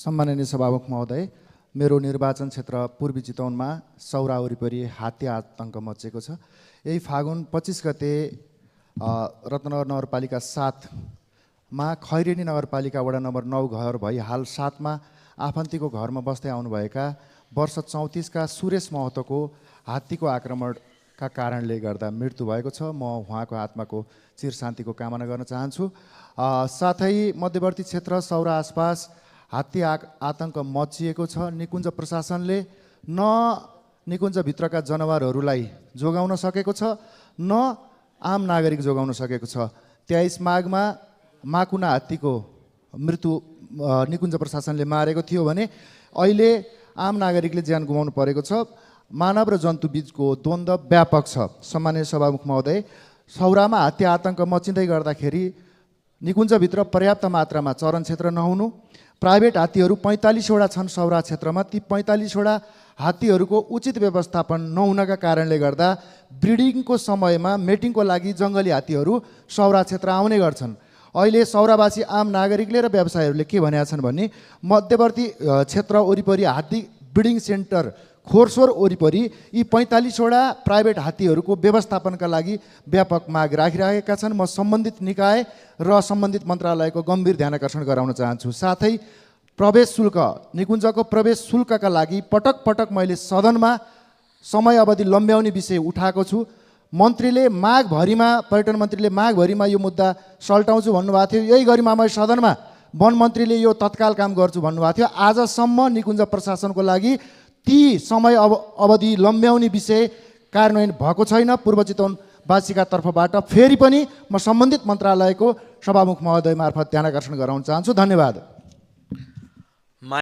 सम्माननीय सभामुख महोदय, मेरो निर्वाचन क्षेत्र पूर्वी चितवनमा सौरा वरिपरि हात्ती आतंक मचेको छ। यही फागुन 25 गते रत्नगर नगरपालिका 7 मा खैरेनी नगरपालिका वडा नम्बर 9 घर भई हाल 7 मा आफन्तीको घरमा बस्दै आउनुभएका वर्ष 34 का सुरेश महतोको हात्तीको आक्रमणका कारणले गर्दा मृत्यु भएको छ। म उहाँको आत्माको चिर शान्तिको कामना गर्न चाहन्छु। साथै मध्यवर्ती क्षेत्र सौरा आसपास हात्ती आतंक मचिएको छ। निकुञ्ज प्रशासनले न निकुञ्जभित्रका जनावरहरूलाई जोगाउन सकेको छ, न आम नागरिक जोगाउन सकेको छ। 23 माघमा माकुना हात्तीको मृत्यु निकुञ्ज प्रशासनले मारेको थियो भने अहिले आम नागरिकले ज्यान गुमाउनु परेको छ। मानव र जन्तु बीचको द्वन्द्व व्यापक छ। सम्माननीय सभामुख महोदय, सौरामा हात्ती आतंक मचिँदै गर्दाखेरि निकुञ्जभित्र पर्याप्त मात्रामा चरण क्षेत्र नहुनु, प्राइभेट हात्तीहरू 45 वटा छन् सौरा क्षेत्रमा, ती 45 वटा हात्तीहरूको उचित व्यवस्थापन नहुनका कारणले गर्दा ब्रिडिङको समयमा मेटिङको लागि जङ्गली हात्तीहरू सौरा क्षेत्र आउने गर्छन्। अहिले सौरावासी आम नागरिकले र व्यवसायीहरूले के भनेका छन् भने मध्यवर्ती क्षेत्र वरिपरि हात्ती ब्रिडिङ सेन्टर खोरसोर वरिपरि यी 45 वटा प्राइभेट हात्तीहरूको व्यवस्थापनका लागि व्यापक माग राखिरहेका छन्। म सम्बन्धित निकाय र सम्बन्धित मन्त्रालयको गम्भीर ध्यान आकर्षण गराउन चाहन्छु। साथै प्रवेश शुल्क, निकुञ्जको प्रवेश शुल्कका लागि पटक पटक मैले सदनमा समय अवधि लम्ब्याउने विषय उठाएको छु। मन्त्रीले माघभरिमा, पर्यटन मन्त्रीले माघभरिमा यो मुद्दा सल्टाउँछु भन्नुभएको थियो। यही गरिमा मैले सदनमा वन मन्त्रीले यो तत्काल काम गर्छु भन्नुभएको थियो। आजसम्म निकुञ्ज प्रशासनको लागि ती समय अवधि लम्ब्याउने विषय कार्यान्वयन भएको छैन। पूर्व चितवनवासीका तर्फबाट फेरि पनि म सम्बन्धित मन्त्रालयको सभामुख महोदय मार्फत ध्यान आकर्षण गराउन चाहन्छु। धन्यवाद।